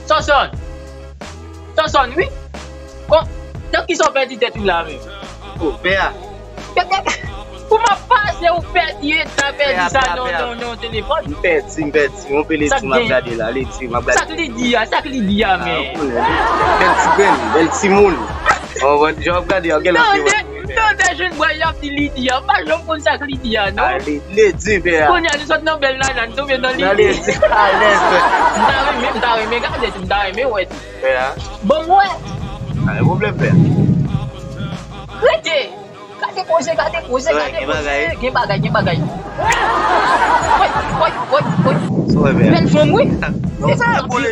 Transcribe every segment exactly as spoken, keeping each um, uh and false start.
Sonson. Sonson, wi. Kon, nan kisa w pèdi tèt ou la menm? O, pè a. Kèk, kèk, kouman pase ou pèdi eta, pèdi sa nan, nan, nan telefòn? M pèdi, m pèdi. Yon pè Ledi m ap gade la, Ledi m ap gade. Sa k li di a, sa k li di a, men? Bèl ti grenn, bèl ti moun. Ou konprann? Jan w ap gade a, gen lòt ki wè. M tande, m tande jèn bway ap di Lidi a. M pa janm konn sa k Lidi a, non. A, Lidi, pè a. Kounye a, nou sot nan bèl nana, nou tonbe nan Lidi. Nan Lidi, alèz, pè. M ta renmen, m ta renmen gade tou, m ta renmen wè tou. Pè a. Bon, m wè. Pa gen pwoblèm, pè a. Rete. Gade koze, gade koze, gade koze. Gen bagay, gen bagay. Woy, woy, woy, woy. Sa w wè, pè a? Bèl fanm, wi.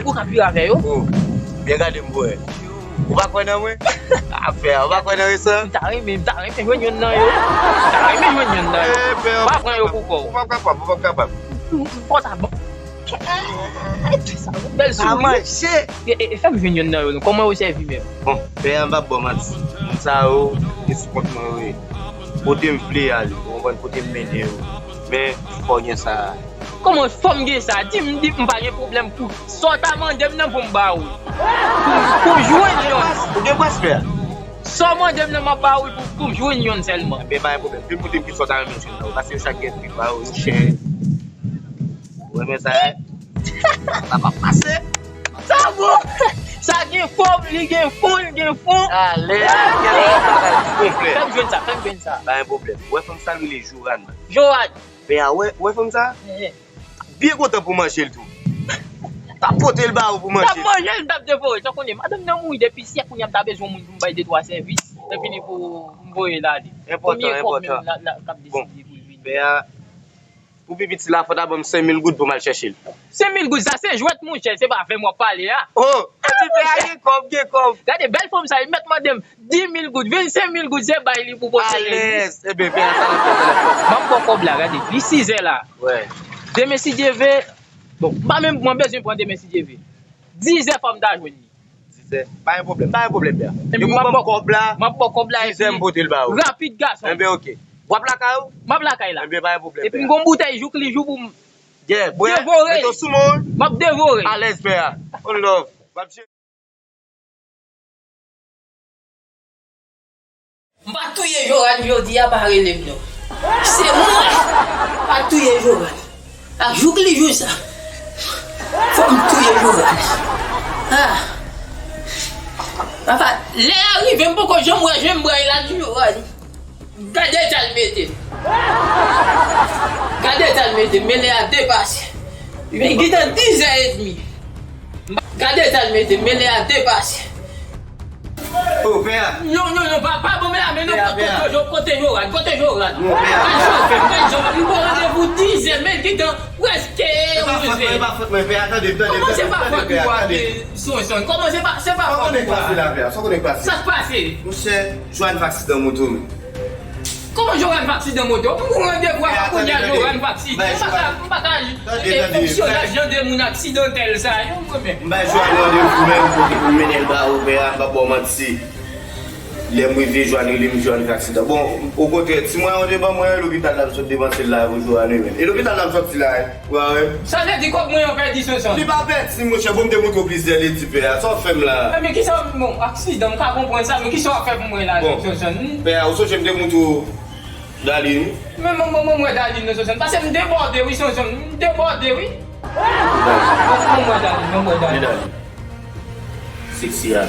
Ou ka viv avè yo. O, byen gade m pou wè. Ou pa kwè nan mwen? Afè a, ou pa kwè nan resan? M ta renmen, m ta renmen jwenn yonn nan yo. M ta renmen jwenn yonn nan yo. Eh, pè, ou pa pran yo pou kò w. Ou p ap kapab, ou p ap kapab. Fò sa bon. Kèt, sa yon bèl souri. A manje. E, e, e, fè m jwenn yonn nan yo, non. Kòman yo sèvi menm? Bon, pè a, m p ap ba w manti. Moun sa yo, se sou kont mwen yo ye. Kote m vle ale, ou konprann, kote m mennen yo. Men, fò w gen sa. Kòman fò m gen sa? Di m, di m, m pa gen pwoblèm pou sa w ta mande m nan pou m ba ou. Pou, pou jwenn yonn. Ou gen pwès, pè a? Sa w mande m nan, m ap ba ou pou, pou m jwenn yonn sèlman. Enben, pa gen pwoblèm. Di m pou di m ki sa w ta renmen jwenn nan. Paske yo chak gen pri pa yo, yo chè. Ou renmen sa, en? Sa p ap pase. Sa bon. Sa gen fòm, li gen fon, li gen fon. Alèz, gen lòt bagay tou, konplè. Fè m jwenn sa, fè m jwenn sa. Pa gen pwoblèm. Ou wè fanm sa, li rele Joanne. Joanne. Pè a, wè, wè fanm sa? Byen kontan pou manje l tou. T ap pote l ba ou pou manje. T ap manje l, m t ap devore. Sa w konnen, madanm nan mouri depi syèk, kounye a m ta bezwen yon moun pou m bay de twa sèvis. Epi li pou m voye l ale. Enpòtan, enpòtan. Premye kòb menm la, la, k ap deside pou l vini. Pè a, pou pi piti la, fò w ta ban m senk mil goud pou m al chèche l. Senk mil goud, sa se jwèt, monchè, se pa avè m w ap pale a. O, epi pè a gen kòb, gen kòb. Gade, bèl fanm sa, li mèt mande m dis mil goud, vennsenk mil goud, se bay li pou pote sèvis. Alèz. Enben, pè a, sa l ap fè, sa l ap fè. M ap ba w kòb la, gade, li sizè la. Wè. Demen, si Dye ve, bon, m pa menm, mwen bezwen pran demen, si Dye ve. Dizè fò m ta jwenn li. Dizè. Pa gen pwoblèm, pa gen pwoblèm, pè a. Epi depi w ban m kòb la, m ap ba w kòb la, dizè, epi m pote l ba ou. Rapid, gason. Enben, oke. W ap lakay ou? M ap lakay la. Enben, pa gen pwoblèm, pè a. Epi m gon boutèy jouk li jou pou m devore. Yeah, bwè, mete w sou men w. M ap devore. Alèz, pè a. One love. M ap jere. M pa touye Joanne jodi a, pa rele m non. Se mwen pa touye Joanne. Ak jouk li jou sa, fò m touye Joanne. Ah. Papa, lè a rive, m poko janm wè jènbway la di Joanne. Gade eta l mete m. Gade eta l mete m, men lè a depase. Men gentan dizè edmi. Gade eta l mete m, men lè a depase. O, pè a. Non, non, non, pa, pa ban m la, men non, kote, kote, kote Joran, kote Joran? Non, pè a. Al chofè, m bay Joran, li ba w randevou dizè, men gentan prèske rive. E pa fòt mwen, pè a, tande, tande, tande, pè a, tande. Kòman se pa fòt ou a, Sonson? Kòman se pa, se pa fòt ou a? Sa konnen k pase la, pè a, sa konnen k pase. Sa k pase? Monchè, Joran fè aksidan moto, men. Kòman Joran fè aksidan moto? M gon randevou avè w kounye a, Joran fè aksidan. M pa ka, m pa ka fonksyone ak jan de moun aksidantèl sa yo, mwen menm. M bay Joran randevou menm kote pou m mennen l ba ou, pè a, m p ap ba w manti. Lè m rive, Joran rele m, Joran fè aksidan. Bon, okontrè, ti mwayen w te ban mwen, lopital la m sot depanse l la pou Joran, wi, men. E lopital la m sòti la, wi. Ou pa wè? Sa vle di kòb mwen yo pèdi, Sonson? Li pa pèdi, monchè, bon, m te montre w plizyè ledi, pè a. Sa w fè m la? Men kisa, bon, aksidan, m ka konprann sa, men kisa w ap fè pou mwen la, Sonson? Bon, pè a, ou sonje m te montre w Darline? Men, men, men, men, mwen Darline, non, Sonson. Pase m debòde, wi, Sonson. M debòde, wi. Bon, mwen Darline, mwen Darline. Men Darline. Seksi a.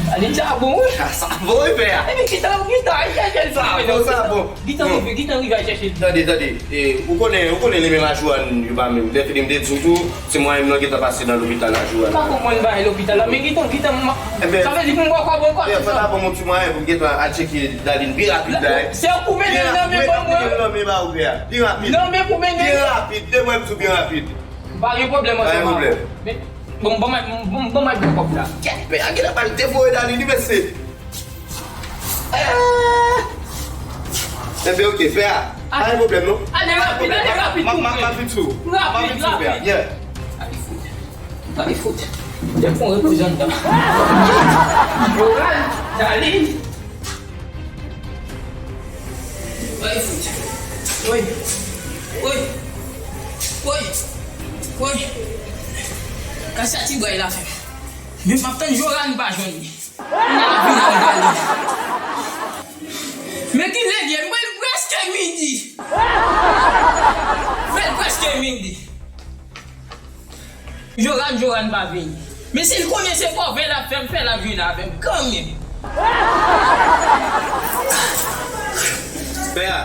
Darline, sa bon, wi. Sa bon, wi, pè a. Epi, kisa, kisa, kisa, kisa, sa bon, sa bon. Gentan rive, gentan rive al chèche l. Tande, tande. E, ou konnen, ou konnen li menm a Joanne, yo pa menm. Lè fini m te di w tou, se mwen menm nan gentan pase nan lopital a Joanne. M pa konprann bagay lopital la, men gentan, gentan, m, sa vle di pou m ba w kòb ankò, se sa? Fò ta ban m yon ti mwayen pou m gentan al tcheke Darline byen rapid la, wi. Se ou pou mennen l nan men ban mwen. Byen rapid, byen rapid, byen rapid, byen rapid. Byen rapid, de mwen m di w byen rapid. Pa gen pwoblèm ansanm avè w. Pa gen pwoblèm. Men, bon, bon, bon, bon, mwen pran kòb la. Kèt, pè a genlè pral devore Darline, wi, mesye. Enben, oke, pè a. Pa gen pwoblèm, non. Ale rapid, ale rapid, koupe. M ap vin sou ou. Rapid, rapid. Yeah. Ale fout. Ale fout. Te fon repoze anndan. Joran, Darline. Woy, fout. Woy. Woy. Woy. Woy. Gad sa ti bway la fè. Men m ap tann Joran, m pa jwenn li. Kounye a l ap vin avèk Dali. Men kilè l ye? M wè l prèske midi. Fè l prèske midi. Joran, Joran pa vini. Men si l konnen se kòve l ap fè m fè, l ap vin avè m kanmenm. Pè a.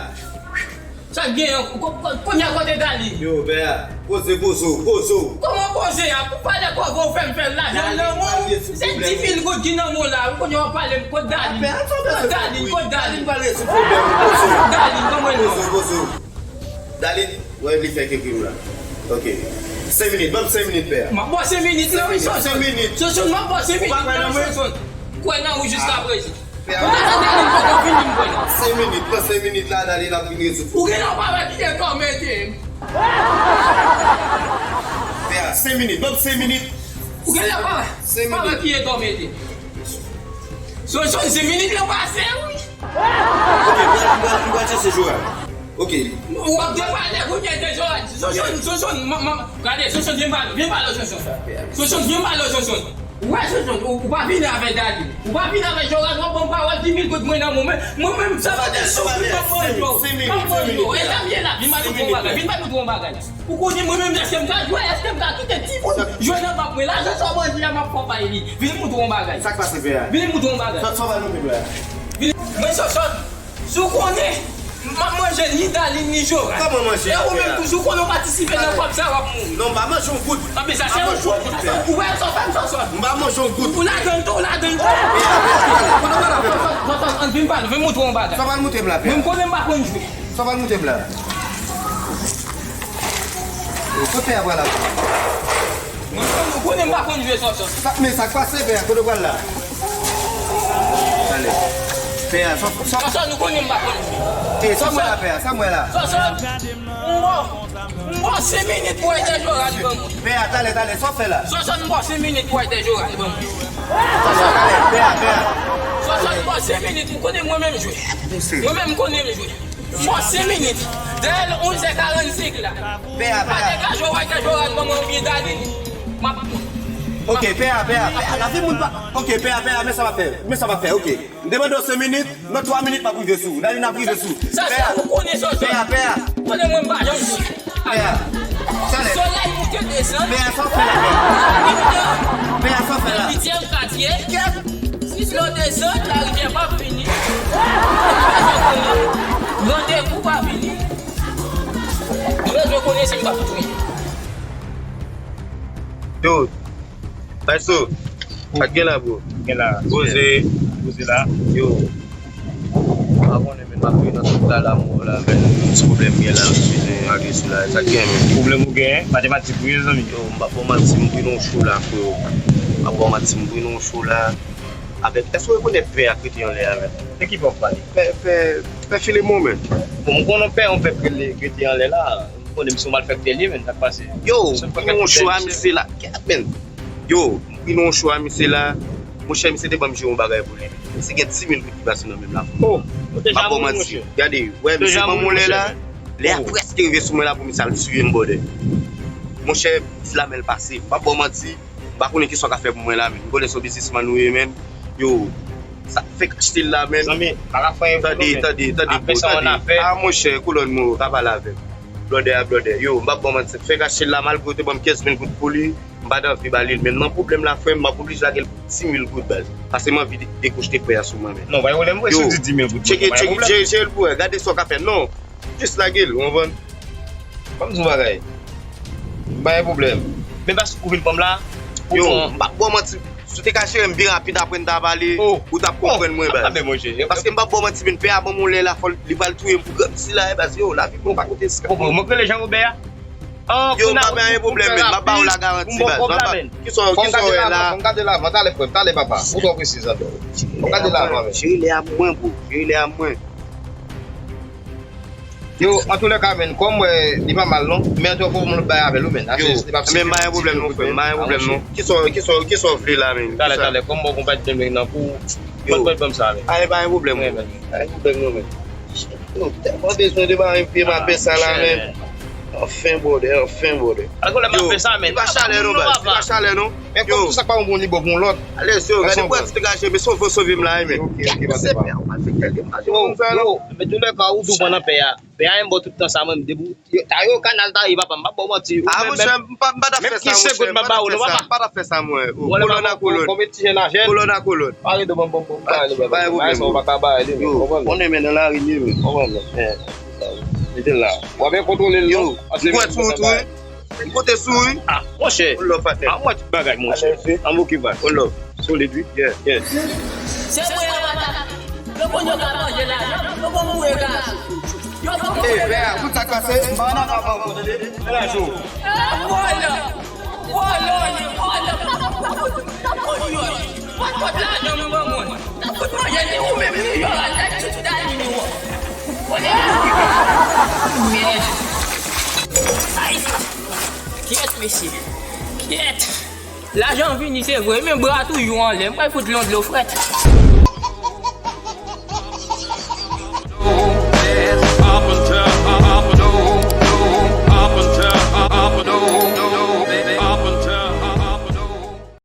Sa k genyen? Ko-, ko-, kounye a kote Dali? Yo, pè a. Poze, poze w, poze w. Kòman poze a? Pou pale kòve w fè m fè l lajan nan men w. Se dis mil goud ki nan men w la. Kounye a w ap pale m kot Dali? Kot Dali? Kot Dali? Dali, kòman l ye? Poze w, poze w. Dali, wè li fè ke krim la. Ok. Senk minit, ban m senk minit, pè a. M ap ba w senk minit la, wi, Sonson. Senk minit. Sonson, m ap ba w senk minit la, wi, Sonson. Kwè nan ou jiska prezan. Pè a. Kote sa Dali poko vini, m kwè nan. Senk minit, nan senk minit la, Dali ap vin rezoud. Ou gen lè pa wè ki etò mete m. Pè a, senk minit, ban m senk minit. Ou gen lè pa wè, pa wè ki etò mete m. Sonson, senk minit lan pase, wi. Ok, m pral, m pral, m pral chèche Joran. Ok. W ap depale kounye a de Joran. Sonson, Sonson, m, m, gade, Sonson, vin pale, vin pale, Sonson. Sonson, vin pale, Sonson. Ou wè, Sonson, ou, ou pa vini avèk Dali. Ou pa vini avèk Joran, w ap ban m pawòl dis mil goud mwen nan men w. Mwen, mwen menm, sa va de sou mwen, m ap pran yo. M ap pran yo. E sa m ye la, vin pale nou twò bagay. Vin pale nou twò bagay. Ou konnen mwen menm èske m ka jwe, èske m ka kite timoun jwe nan bab mwen? Lajan sa w ban m di a m ap fè w bay li. Vin m montre w yon bagay. Sa k pase, pè a? Vin m montre w yon bagay. Sa, sa w pral montre m la? Vin, men Sonson, si w konnen, m ap manje ni Darline ni Joran. Kòman manje? E ou menm tou, si w konnen w patisipe nan kòb sa, w ap mouri. Non, m pa manje yon goud. Anben sa se yon goud. Ou wè sa w fè m, Sonson? M pa manje yon goud. Ou ladann tou, ou ladann tou. Pè a, pè a, pè a, pè a. Sonson, ann vin pale, vin montre w yon bagay. Sa w pral montre m la, pè a? Mwen m konnen m pa konn jwe. Sa w pral montre m la? Kote pè a pral la? Mwen, mwen konnen m pa konn jwe Sonson. Sa, men sa k pase, pè a? Kote w pral la? Tande. Pè a, sa, sa. Sonson, nou konnen m pa konn jwe. Te, sa m wè la, pè a, sa m wè la. Sonson, m ba w, m ba w senk minit pou w ede Joran ban mwen. Pè a, talè, talè, sa w fè la? Sonson, m ba w senk minit pou w ede Joran ban mwen. Talè, talè, pè a, pè a. Sonson, m ba w senk minit, ou konnen mwen menm jwe. Mwen menm m konnen m jwe. Bon, senk minit. Dèyè l onz è karannsenk la. Pè a, pè a. Pa degaje w, pa degaje w, ban mwen oubyen Darline. M ap... Ok, pè a, pè a, pè a. Lavi moun pa... Ok, pè a, pè a, men sa m ap fè. Men sa m ap fè, ok. M te mande w senk minit, nan twa minit m ap rive sou ou. Darline ap rive sou ou. Pè a. Sa se ou konnen, Sonson. Pè a, pè a. Konnen mwen m pa janm jwe. Pè a. Talè. Solèy moute desann. Pè a, sa w fè la, pè a? Pè a, sa w fè la? Pityè m katye. Kèt. Si dlo desann, larivyè p ap fini. Randevou pa vini. Mwen bezwen konnen si m p ap touye. Yo, Tayso, sa k gen la, bro? Gen la. Poze. Poze la. Yo. Pa konnen, men m ap viv nan tout la lanmou la, men ti pwoblèm gen la, m bezwen ale sou la. Sa k gen, men? Pwoblèm ou gen, matematik wi, mezanmi. Yo, m p ap ba w manti, m pran yon cho la, freo. M p ap ba w manti, m pran yon cho la. Avèk, èske w rekonèt pè a k rete anlè a, men? De ki pè w ap pale? Pè, pè, pè Filemon, men. Bon, m konnen pè, yon pè k rele, k rete anlè la. M konnen misye yon malfèktè li ye, men, sa k pase? Yo, m pran yon cho a misye la. Kèt, men. Yo, m pran yon cho a misye la. Monchè, misye te ban m jwe yon bagay pou li. Misye gen dis mil goud ki pase nan men l la. Oh, ou deja mouri, monchè. Gade, wè, misye ban m yon lè la. Lè a prèske rive sou mwen la pou misye al tiye m, brother. Monchè, ti lamèl pase. M p ap ba w manti. M pa konnen kisa w ka fè pou mwen la, men. M konnen se yon biznismann ou ye, men. Yo, sa fèk achte l la, men. Zanmi, pa ka fè anyen pou nou, men. Tande, tande, tande, bro, tande. A, monchè, kolòn mwen, ou ka pale avè m. Blòdè a, blòdè. Yo, m p ap ba w manti. Fèk achte l la, malgre w te ban m kenz mil goud pou li, m pa t anvi ba li l. Men nan pwoblèm la, frè m, m ap oblije lage l pou dis mil goud, baz. Paske m anvi de-, dekwochte prè a sou mwen, men. Non, pa gen pwoblèm, vre, si w di dis mil goud, pa gen pwoblèm. Tcheke, tcheke, jere, jere l pou wè. Gade sa w ka fè. Non. Jis lage l, ou konprann? Ban m di yon bagay. M pa gen pwoblèm. Men baz, ou vin pran m la, ou pran... Yo, m p ap ba w manti. Si w te ka jere m byen rapid apre n ta pale, ou t ap konprann mwen, baz. Paske m p ap ba w manti, men pè a ban m yon lè la, fò l, li pral touye m pou granmesi la, baz. Yo, lavi moun pa kote sa. Ou konprann? Mwen k rele Jan Wobè a? Yo, m pa gen pwoblèm, men m ap ba w la garanti, baz. M ap ba w. Kisa, kisa w wè la? Fò m gade la avan, talè frè m, talè papa. Ou twò presiz ankò. Fò m gade la avan, men. Jere lè a mwen, bro. Jere lè a mwen. Yo, antoulèka, men, kòm m wè, li pa mal, non. Men, antouka, fò m bay avè l, wi, men. Yo, men, pa gen pwoblèm, non, frè m, pa gen pwoblèm, non. Kisa, kisa, kisa w vle la, men? Talè, talè, kòm m wè w gon pati de men nan kou, mwen, mwen, ban m sa, men. Ay, pa gen pwoblèm, non. Pa gen pwoblèm, non, men. Yo, tèlman bezwen de bagay, vye mapè sa la, men. Anfen, brother, anfen, brother. Alkòl la pa fè sa, men. Li pa chalè, non, baz. Li pa chalè, non. Men kòm tou sa k pa bon pou li, bon pou lòt. Ale, yo, gade pou ti gaje, men sove, sove m la, men. Ok, ok, pa de pwoblèm. Yo, yo, men tou lè ka ou tou pran nan pè a. Pè a menm bò tout tan sa, mwen, m debou. Yo, ta yo, kanal ta ye, papa, m pa ba w manti. Ah, monchè, m pa, m pa ta fè sa, monchè. M pa ta fè sa, mwen. Kolòn a kolòn. Konbyen ti jèn a jèn. Kolòn a kolòn. Pare de bon, bon, bon. Pare de bon, bon. Bagay sa, ou pa ka bay li, men. Konprann? Yo, konnen men nan lari li, men. Konprann, men. Mete l la. W ap byen kontwole l, non? Paske ou wè tou, tou, wi. Ou kote sou, wi. Ah, monchè. Ou love atè. Ah, mwen tout bagay, monchè. An okipe. Ou love. Solid, wi. Yeah, yeah. Se mwen, papa. Yo konn yo ka manje la. Yo konn boure gaz. Yo konn boure gaz. Vè a, tout sa k pase, m pa nan pa ankò, tande. Mwen la jou. Vòlò. Vòlò, li vòlò. Oyoy. Mwen kot lajan m ban mwen. N ap fout manje ni ou menm ni yo al nan ti dani nou. Mèd. Ay. Kyèt, mesye. Kyèt. Lajan vini, se vre, men bra toujou anlè. M pral fout li yon dlo frèt.